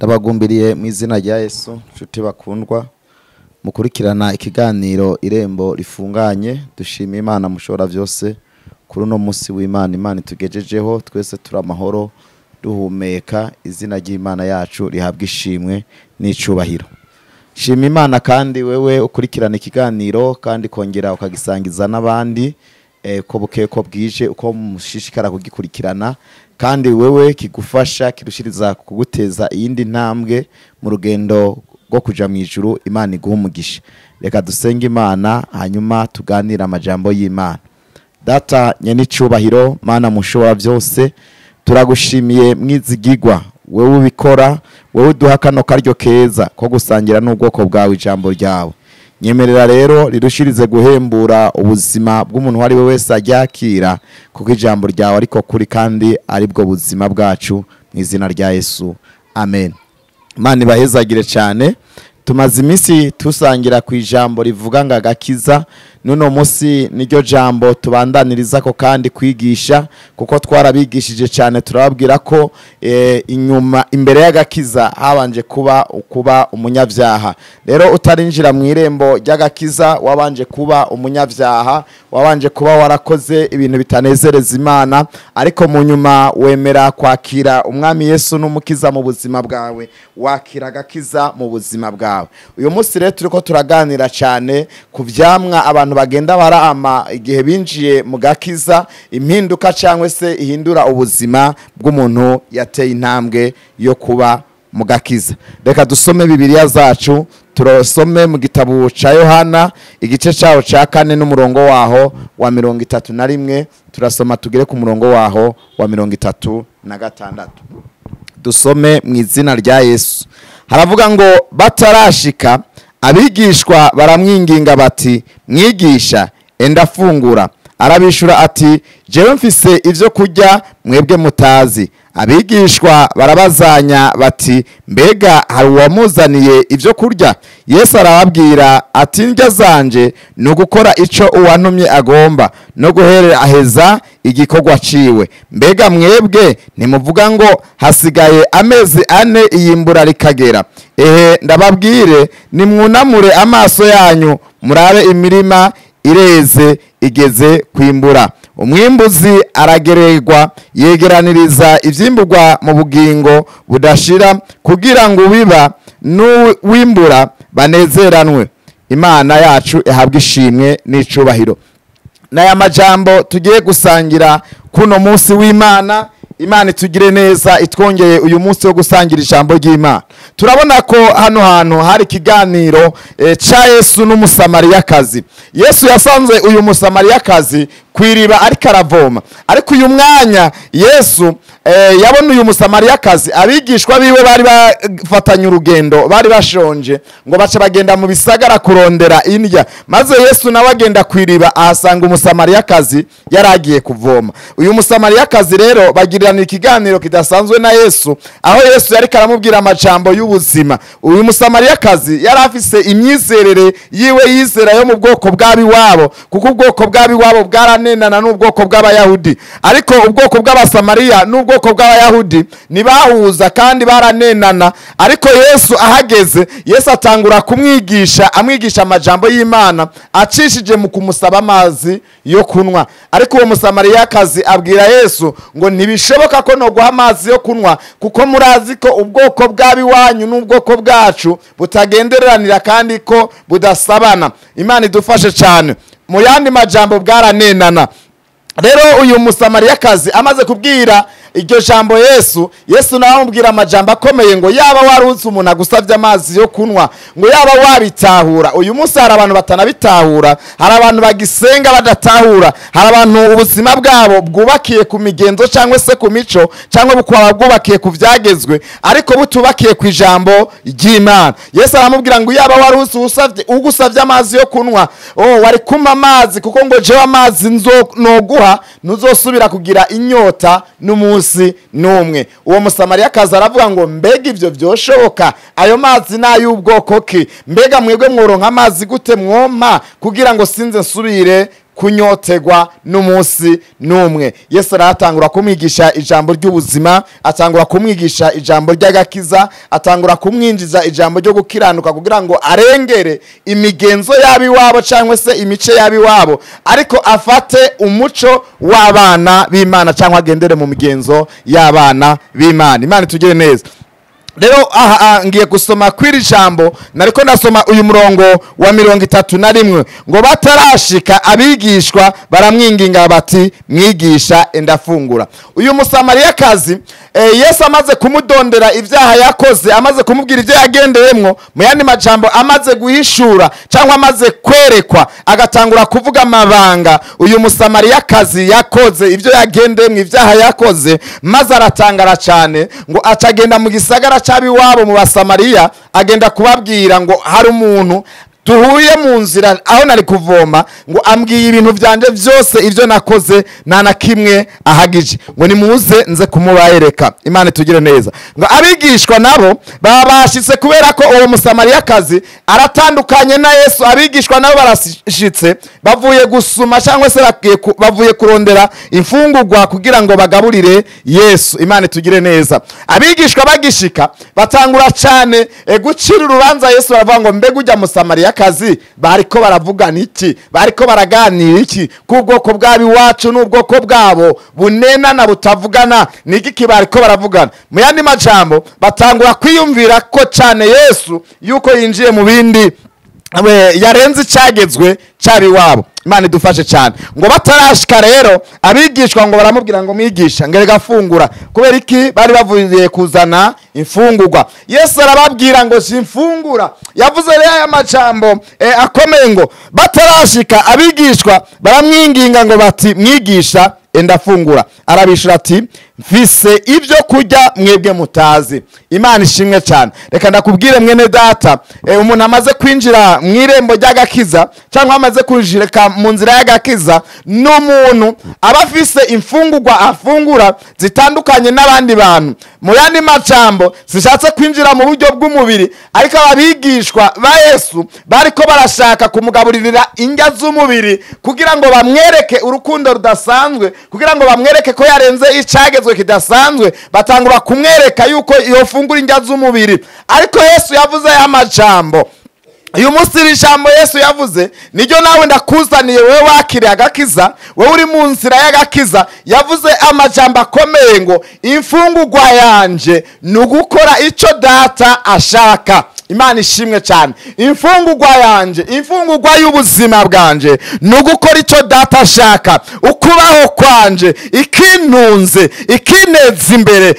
Ndabagumbiriye mu izina rya Yesu, nshuti bakundwa mukurikirana ikiganiro Irembo Rifunganye. Dushima Imana mushobora byose kuri uno munsi w'Imana. Imana itugejejeho twese turi amahoro, duhumeka. Izina ry'Imana yacu rihabwa ishimwe n'icubahiro. Shima Imana kandi wewe ukurikirana ikiganiro kandi kongera ukagisangiza n'abandi, ko bukeye ko bwije uko mushishikara kugikurikirana, kandi wewe kigufasha kirushiriza kuguteza iyindi ntambwe mu rugendo rwo kuja mu ijuru. Imana iguhe umugisha. Reka dusenge Imana hanyuma tuganire amajambo y'Imana. Data nyenicubahiro, Mana mushobora byose, turagushimiye mwizigigwa, wewe ubikora, wewe uduha kano karyo keza ko gusangira n'ubwoko bwawe ijambo ryawe. Nyemerera rero rirushirize guhembura ubuzima bw'umuntu uwo ari we wese aryakira, kuko ijambo ryawe ariko kuri kandi aribwo buzima bwacu, mu izina rya Yesu, amen. Imana ibahezagire cyane. Tumaze iminsi tusangira ku ijambo rivuga ngo agakiza. N'uno munsi niryo jambo tubandaniriza ko kandi kwigisha, kuko twarabigishije cyane, turababwira ko inyuma imbere y'agakiza habanje kuba umunyabyaha. Rero utarinjira mu irembo ry'agakiza wabanje kuba umunyabyaha, wabanje kuba warakoze ibintu bitanezereza Imana, ariko mu nyuma wemera kwakira Umwami Yesu n'umukiza mu buzima bwawe, wakira agakiza mu buzima bwawe. Uyu munsi rero turiko turaganira cyane ku vyamwa abantu bagenda barama igihe binjiye mu gakiza, impinduka cyangwa se ihindura ubuzima bw'umuntu yateye intambwe yo kuba mu gakiza. Reka dusome Bibiliya zacu, turasome mu gitabo ca Yohana igice caho ca 4 n'umurongo waho wa 31, turasoma tugere ku murongo waho wa 36. Dusome mu izina rya Yesu. Haravuga ngo batarashika abigishwa baramwinginga bati, mwigisha enda fungura. Arabishura ati, jewe mfise ivyo kurya mwebwe mutazi. Abigishwa barabazanya bati, mbega hari uwamuzaniye ivyo kurya? Yesu arababwira ati, indya zanje ni ugukora ico uwantumye agomba no guheraheza igikorwa ciwe. Mbega mwebwe ntimuvuga ngo hasigaye amezi 4 iyimbura rikagera? Ehe, ndababwire, nimwunamure amaso yanyu murabe imirima ireze igeze kwimbura. Umwimbuzi aragererwa yegeraniriza ivyimburwa mu bugingo budashira, kugira ngo ubiba n'uwimbura banezeranwe. Imana yacu ihabwe ishimwe n'icubahiro. N'aya majambo tugiye gusangira kuno munsi w'Imana. Imana itugire neza, itwongeye uyu munsi wo gusangira ijambo ry'Imana. Turabona ko hano hantu hari ikiganiro ca Yesu n'umusamariyakazi. Yesu yasanze uyu musamariyakazi kwiriba ariko aravoma, ariko uyu mwanya Yesu yabona uyu musamariyakazi, abigishwa biwe bari bafatanye urugendo, bari bashonje, ngo baca bagenda mu bisagara kurondera indya. Maze Yesu nawe agenda kwiriba ahasanga umusamariyakazi yaragiye kuvoma. Uyu musamariyakazi rero bagirana ikiganiro kidasanzwe na Yesu, aho Yesu yari karamubwira amajambo y'ubuzima. Uyu musamariyakazi yari afise imyizerere yiwe yizera yo mu bwoko bw'abiwabo, kuko ubwoko bw'abiwabo bwaranenana n'ubwoko bw'abayahudi, ariko ubwoko bw'abasamariya n'ubwoko bw'abayahudi ntibahuza kandi baranenana. Ariko Yesu ahageze, Yesu atangura kumwigisha, amwigisha amajambo y'Imana acishije mu kumusaba amazi yo kunywa. Ariko uwo musamariyakazi abwira Yesu ngo ntibishoboka ko no guha amazi yo kunywa, kuko murazi ko ubwoko bw'abiwanyu n'ubwoko bwacu butagenderanira kandi ko budasabana. Imana idufashe cyane. Mu yandi majambo bwaranenana. Rero uyu musamariyakazi amaze kubwira iryo jambo Yesu, Yesu nawe amubwira amajambo akomeye ngo yaba waruzi umuntu agusavye amazi yo kunywa, ngo yaba wabitahura. Uyu munsi hari abantu batanabitahura, hari abantu bagisenga badatahura, hari abantu ubuzima bwabo bwubakiye ku migenzo cyangwa se ku mico, cyangwa bukaba bwubakiye ku vyagezwe, ariko butubakiye ku ijambo ry'Imana. Yesu aramubwira ngo yaba waruzi ugusavye amazi yo kunywa, wari kuma amazi, kuko ngo jewe amazi noguha ntuzosubira kugira inyota n'umunsi n'umwe. Uwo musamariyakazi aravuga ngo mbega ivyo vyoshoboka? Ayo mazi n'ay'ubwoko ki? Mbega mwebwe mworonka amazi gute mwompa kugira ngo sinze nsubire kunyotegwa n'umunsi n'umwe. Yesu aratangura kumwigisha ijambo ry'ubuzima, atangura kumwigisha ijambo ry'agakiza, atangura kumwinjiza ijambo ryo gukiranuka kugira ngo arengere imigenzo y'abiwabo cyangwa se imice y'abiwabo, ariko afate umuco w'abana b'Imana cyangwa agendere mu migenzo y'abana b'Imana. Imana itugire neza. Rero aha ngiye gusoma kwiri jambo, nariko ndasoma uyu murongo wa 31 ngo batarashika abigishwa baramwinginga bati mwigisha endafungura. Uyu Musamariyakazi Yesu amaze kumudondera ivyaha yakoze, amaze kumubwira ivyo yagendeyemwo, mu yandi majambo amaze guhishura cyangwa amaze kwerekwa, agatangura kuvuga amabanga uyu Musamariyakazi yakoze, ivyo yagendeyemwo, ivyaha yakoze, maze aratangara cyane ngo acagenda mu gisagara cy'abiwabo mu Basamariya, agenda kubabwira ngo hari umuntu duhuye mu nzira aho nari kuvoma, ngo ambwiye ibintu byanje byose ibyo nakoze nta na kimwe ahagije, ngo nimuze nze kumubayereka. Imana itugire neza. Ngo abigishwa nabo babashitse kubera ko uwo Musamariyakazi aratandukanye na Yesu. Abigishwa nabo barashitse bavuye gusuma cyangwa se bavuye kurondera imfungurwa kugira ngo bagaburire Yesu. Imana itugire neza. Abigishwa bagishika batangura cyane gucira urubanza Yesu, baravuga ngo mbega ujya Musamariya kazi bariko baravugana iki, bariko baraganira iki, kubwoko bw'abi wacu n'ubwoko bwabo bunenana butavugana, niki bariko baravugana? Mu yandi majambo batangura kwiyumvira ko cyane Yesu yuko yinjiye mu bindi yarenze icyagezwe cyabi wabo. Imana idufashe cyane. Ngo batarashika rero abigishwa ngo baramubwira ngo mwigisha ngere gafungura. Kubera iki? Bari bavuye kuzana imfungurwa. Yesu arababwira ngo simfungura. Yavuze rero aya majambo akomeye ngo batarashika abigishwa baramwinginga ngo bati mwigisha endafungura. Arabishura ati mfise ibyo kurya mwebwe mutazi. Imana ishimwe cyane. Reka ndakubwire mwene data, umuntu amaze kwinjira mu irembo ry'agakiza cyangwa amaze kwinjira mu nzira y'agakiza, n'umuntu aba afise imfungurwa afungura zitandukanye n'abandi bantu. Mu yandi majambo sishatse kwinjira mu buryo bw'umubiri, ariko abigishwa ba Yesu bariko barashaka kumugaburirira indya z'umubiri kugira ngo bamwereke urukundo rudasanzwe, kugira ngo bamwereke ko yarenze icagezwe kidasanzwe, batangura kumwereka yuko yofungura indya z'umubiri. Ariko Yesu yavuze aya majambo. Uyu munsi iri jambo Yesu yavuze niryo nawe ndakuzaniye wewe wakiriye agakiza, wewe uri mu nzira y'agakiza. Yavuze amajambo akomeye ngo imfungurwa yanje ni ugukora icyo data ashaka. Imana ishimwe cyane. Imfungurwa yanje, imfungurwa y'ubuzima bwanje ni ugukora icyo data ashaka. Ukubaho kwanje, ikintunze, ikineza imbere,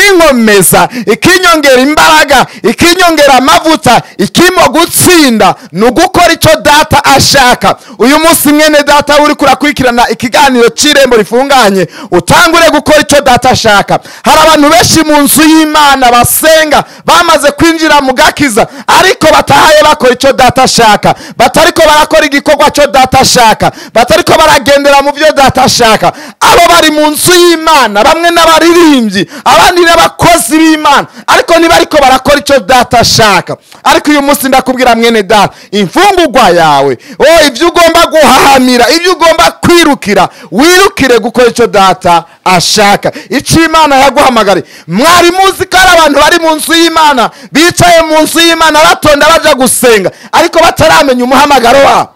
ikinkomeza, ikinyongera imbaraga, ikinyongera amavuta, ikimo gutsinda, ni ugukora icyo data ashaka. Uyu munsi mwene data uri kurakurikirana ikiganiro cy'irembo rifunganye, utangure gukora icyo data ashaka. Hari abantu benshi mu nzu y'Imana basenga bamaze kwinjira mu gakiza, ariko batahaye bakora icyo data ashaka, batariko barakora igikorwa cyo data ashaka, batariko baragendera mu byo data ashaka. Abo bari mu nzu y'Imana, bamwe n'abaririmbyi, abandi n'abakozi b'Imana, ariko ntibariko barakora icyo data ashaka. Ariko uyu munsi ndakubwira mwene data, imfungurwa yawe, ibyo ugomba guhahamira, ibyo ugomba kwirukira, wirukire gukora icyo data ashaka, icyo Imana yaguhamagariye. Mwari muzi ko ari abantu bari mu nzu y'Imana, bicaye mu nzu y'Imana batonda baja gusenga, ariko bataramenya umuhamagaro wabo.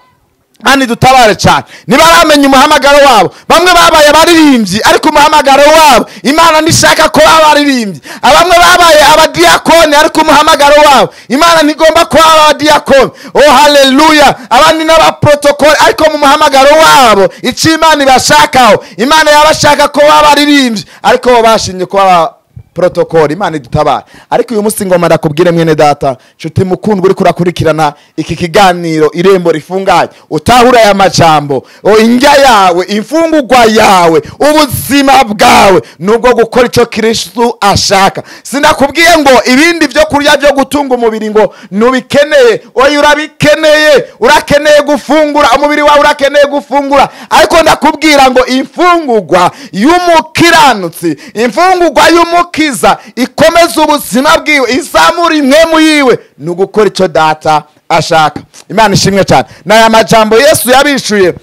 Kandi dutabare cyane, ntibaramenya umuhamagaro wabo. Bamwe babaye abaririmbyi, ariko umuhamagaro wabo Imana ntishaka ko abaririmbyi. Abamwe babaye abadiakoni, ariko umuhamagaro wabo Imana ntigomba ko abadiakoni. Oh haleluya. Abandi n'abaprotocole, ariko mu muhamagaro wabo icyo Imana ibashakaho, Imana yabashaka ko abaririmbyi, ariko bo bashimye ko protocol. Imana idutabara. Ariko uyu munsi ngoma ndakubwire mwene data, nshuti mukundwa uri kurakurikirana iki kiganiro irembo rifunganye, utahura aya majambo. Indya yawe, imfungurwa yawe, ubuzima bwawe nubwo gukora icyo Kristo ashaka. Sinakubwiye ngo ibindi byo kurya byo gutunga umubiri ngo nubikeneye. Oya, urabikeneye, urakeneye gufungura, umubiri wawe urakeneye gufungura. Ariko ndakubwira ngo imfungurwa y'umukiranutsi, imfungurwa y'umukiza ikomeza ubuzima bwiwe, izamura impwemu yiwe, ni ugukora icyo data ashaka. Imana ishimwe cyane. N'aya majambo Yesu yabishuye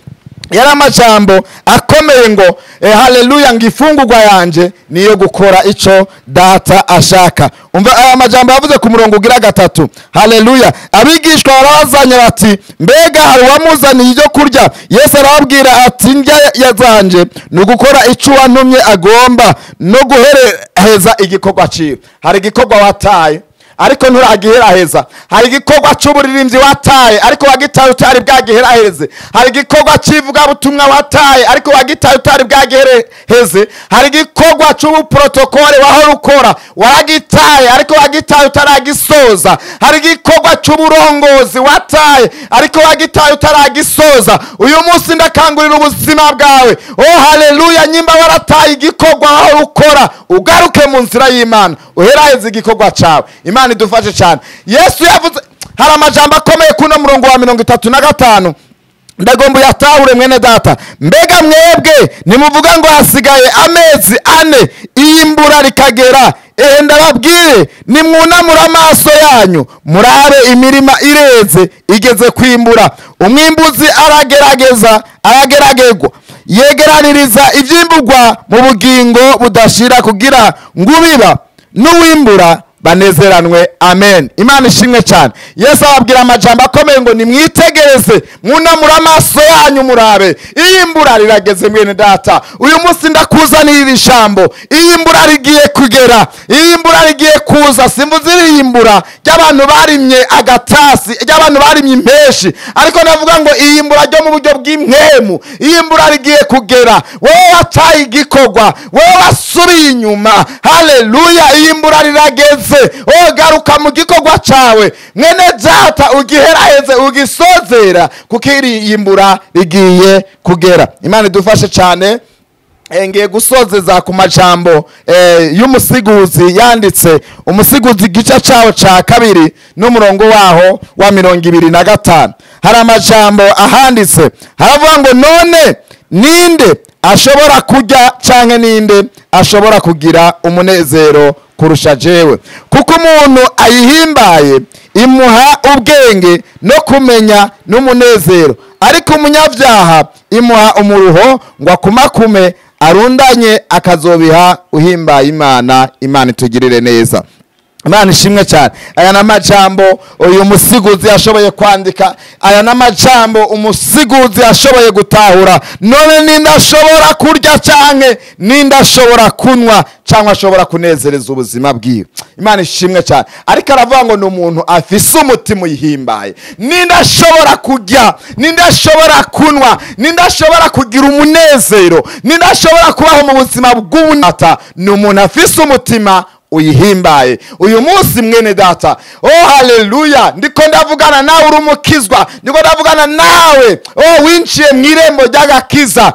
Yari amajambo akomeye ngo haleluya, ngo ifungurwa yanje niyo gukora ico data ashaka. Umva aya majambo yavuze ku murongo ugira 3. Haleluya. Abigishwa barabazanya bati mbega hari uwamuzaniye ibyo kurya? Yesu arababwira ati ndya yazanje ni ugukora ico uwantumye agomba no guhereheza igikorwa ciwe. Hari igikorwa wataye ariko nturagiheraheza. Hari igikorwa c'uburirimbyi wataye ariko wagitaye utari bwagiheraheze. Hari igikorwa c'ivugabutumwa wataye ariko wagitaye utari bwagiheraheze. Hari igikorwa c'ubuprotokole wahora ukora waragitaye ariko wagitaye utaragisoza. Hari igikorwa c'uburongozi wataye ariko wagitaye utaragisoza. Uyu munsi ndakangurira ubuzima bwawe. Oh haleluya, nyimba warataye igikorwa wahora ukora, ugaruke mu nzira y'Imana uheraheze igikorwa cawe. Imana idufashe cyane. Yesu yavuze, hari amajambo akomeye kuno murongo wa 35, ndagomba uyatahure mwene data. Mbega mwebwe nimuvuga ngo hasigaye amezi 4 iyimbura rikagera? Ehe, ndababwire nimwunamura amaso yanyu murabe imirima ireze igeze kwimbura. Umwimbuzi aragerageza arageragerwa yegeraniriza ivyimburwa mu bugingo budashira kugira ngubiba n'uwimbura banezeranwe. Amen. Imana ishimwe cyane. Yesu ababwira amajambo akomeye ngo nimwitegereze mwunamura amaso yanyu murabe iyimbura rirageze. Mwene data, uyu munsi ndakuzanira iri jambo. Iyimbura rigiye kugera, iyimbura rigiye kuza. Simvuze iriyimbura ry'abantu barimye agatasi, ry'abantu barimye impeshi, ariko navuga ngo iyimbura ryo mu buryo bw'impemu. Iyimbura rigiye kugera. Wowe wataye igikorwa, wowe wasubiye inyuma, haleluya, iyimbura rirageze. Oh, garuka mu gikorwa cawe mwene data, ugiheraheze ugisozera, kuko iriyimbura rigiye kugera. Imana idufashe cyane. Ngiye gusozeza ku majambo y'umusiguzi yanditse Umusiguzi igice cawo ca 2 n'umurongo waho wa 25. Hari amajambo ahanditse, haravuga ngo none ninde ashobora kurya canke ninde ashobora kugira umunezero kurusha jewe? Kuko umuntu ayihimbaye imuha ubwenge no kumenya n'umunezero, ariko umunyabyaha imuha umuruho ngo akumakume arundanye akazobiha uhimbaye Imana. Imana itugirire neza. Imana ishimwe cyane. Aya n'amajambo uyu musiguzi yashoboye kwandika, aya n'amajambo umusiguzi yashoboye gutahura. None ninde ashobora kurya canke ninde ashobora kunywa cyangwa ashobora kunezereza ubuzima bwiwe? Imana ishimwe cyane. Ariko aravuga ngo ni umuntu afise umutima uyihimbaye. Ninde ashobora kurya, ninde ashobora kunywa, ninde ashobora kugira umunezero, ninde ashobora kubaho mu buzima bw'ubunata? Ni umuntu afise umutima uyihimbaye. Uyu munsi mwene data, oh haleluya, ndiko ndavugana nawe uri umukizwa, ndiko ndavugana nawe oh winjiye mu irembo ry'agakiza.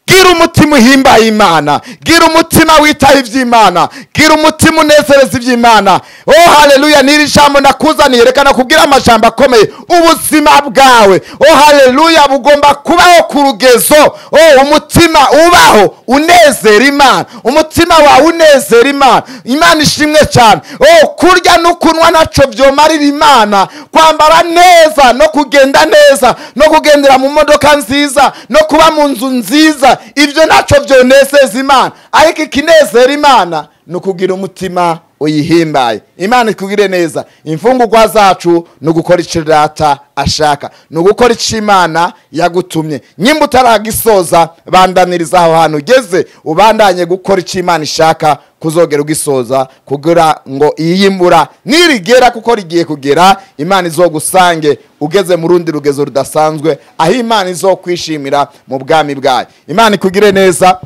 Gira umutima uhimbaye Imana, gira umutima witaho ivy'Imana, gira umutima unezereza ivy'Imana. Oh haleluya, niri jambo nakuzaniye, reka nakubwira amajambo akomeye. Ubuzima bwawe, oh haleluya, bugomba kubaho ku rugezo. Oh umutima ubaho unezera Imana, umutima wawe unezera Imana. Imana ishimwe cyane. Oh kurya no kunywa naco vyomarira Imana, kwambara neza no kugenda neza no kugendera mu modoka nziza no kuba mu nzu nziza, ivyo naco vyonezeza Imana. Ariko ikinezera Imana ni ukugira umutima uyihimbaye. Imana ikugire neza. Imfungurwa zacu ni ugukora ico data ashaka, ni ugukora ico Imana yagutumye. Nyimba utaragisoza, bandaniriza aho hantu ugeze, ubandanye gukora ico Imana ishaka kuzogera ugisoza, kugira ngo iyimbura nirigera, kuko rigiye kugera, Imana izogusange ugeze mu rundi rugezo rudasanzwe, aho Imana izokwishimira mu bwami bwayo. Imana ikugire neza.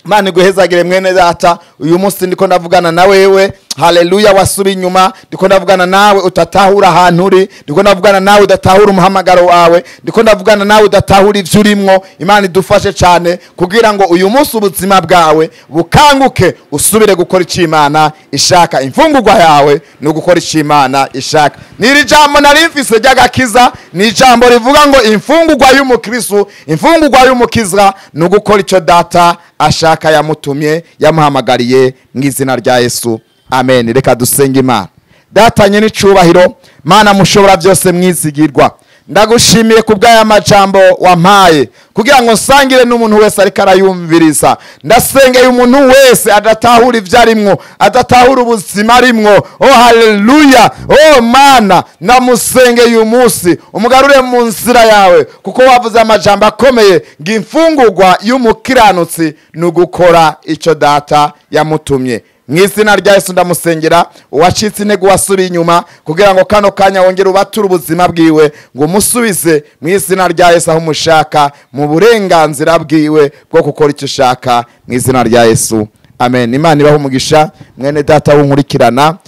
Imana iguhezagire mwene data. Uyu munsi ndiko ndavugana na wewe, haleluya, wasubi inyuma. Ndiko ndavugana nawe utatahura ahantu uri, ndiko ndavugana nawe udatahura umuhamagaro wawe, ndiko ndavugana nawe udatahura ivyo urimwo. Imana idufashe cyane kugira ngo uyu munsi ubuzima bwawe bukanguke, usubire gukora ico Imana ishaka. Imfungurwa yawe ni ugukora ico Imana ishaka. Niri jambo nari mfise ry'agakiza, ni jambo rivuga ngo imfungurwa y'umukristo, imfungurwa y'umukiza ni ugukora ico data ashaka yamutumye, yamuhamagariye, mu izina rya Yesu. Amen. Reka dusenge Imana. Datanye n'icubahiro, Mana mushobora byose mwizigirwa, Ndagushimiye ku bw'aya majambo wampaye kugira ngo nsangire n'umuntu wese ariko arayumviriza. Ndasengeye umuntu wese adatahura ibyo arimwo, adatahura ubuzima arimwo. Oh haleluya, oh Mana, ndamusengeye uyu munsi umugarure mu nzira yawe, kuko wavuze amajambo akomeye ngo imfungurwa y'umukiranutsi ni ugukora icyo data yamutumye. Mu izina rya Yesu ndamusengera uwacitse intege, uwasubiye inyuma, kugira ngo kano kanya wongere ubature ubuzima bwiwe, ngo umusubize mu izina rya Yesu aho umushaka, mu burenganzira bwiwe bwo gukora icyo ushaka, mu izina rya Yesu, amen. Imana ibahe umugisha mwene data w'unkurikirana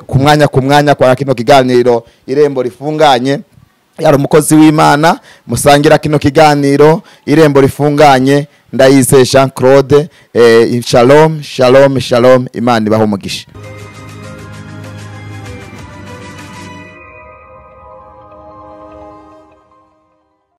ku mwanya ku mwanya kwa kino kiganiro Irembo Rifunganye. Yari umukozi w'Imana musangira kino kiganiro Irembo Rifunganye, Ndayizeye Jean Claude. Shalom, shalom, shalom. Imana ibahe umugisha.